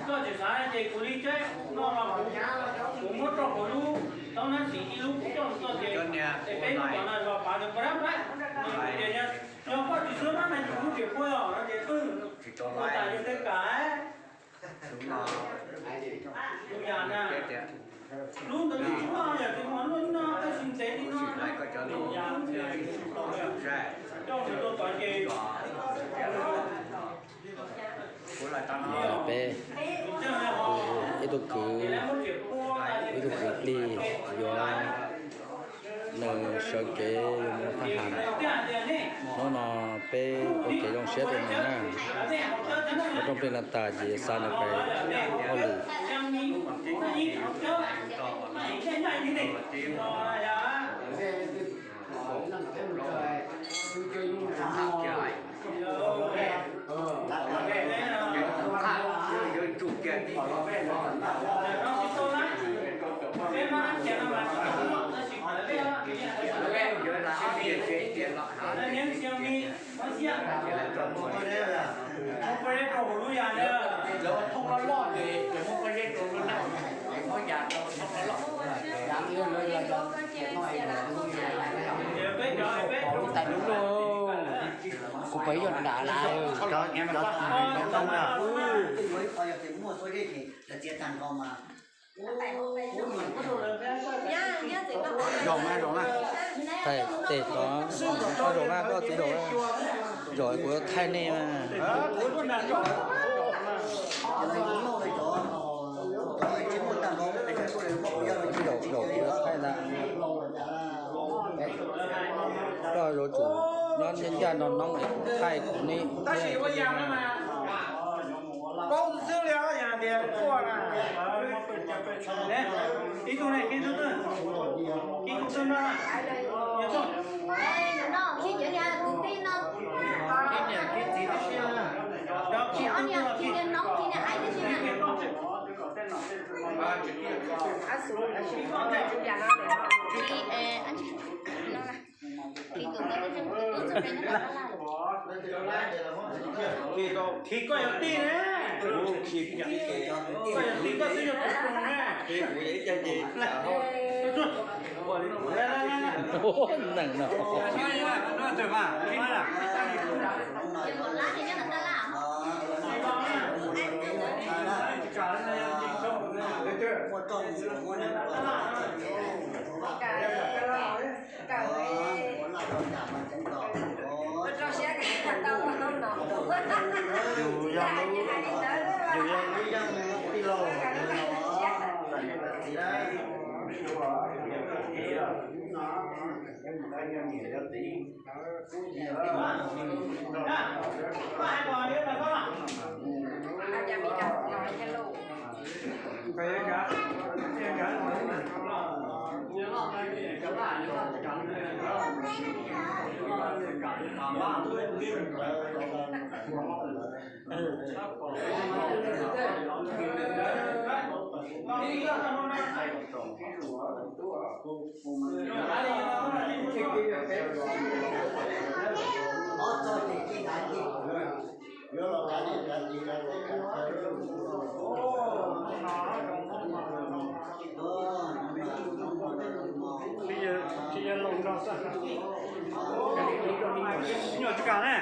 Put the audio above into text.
Koj tsis xav ces kuv li tsaib no los kuv muab rau kuv lub taub nab sim ib lub kuv coj mus txoj ces peb lub cov no los pav nws pab dab pab. Yog koj tsis xub nab na yus lub tsis puag os no ces pwg ua tas yus tej kam. Tus yam na, lub ntawd tsis tshua yam tsis muaj lub no tab sis ntev li no. Coj mus rau tod ces peb ib tug kwv, ib tug kwv plig yuav nws sawv kev yuav mus thaj ham. Hnub no peb ua kev zoo siab rau nws na. Ua rooj plig no tas ces xa nws pais hauj lwm. Kuv pab yog nram lawm. Zoo na, zoo na. Thais tes tod, koj zaum na, koj txiv zaum na. Zaum kuv thaij nej mas. Zaum, zaum kuv thaij ntag. Koj yuav tsum nyob ncaj nroos no es kuv thaij kuv ne. Tab sis ua yam no mas paub xwb li os, yog tias quaj na. Ib tug ne, ib tug twg, ib tug twg no na. Khi koj yog tij ne, koj yog tij koj twb yog tus tug ne. Neeg no. Yus yog lub, yus yog lub yeej tij laug. Nyuam tsis kam ne.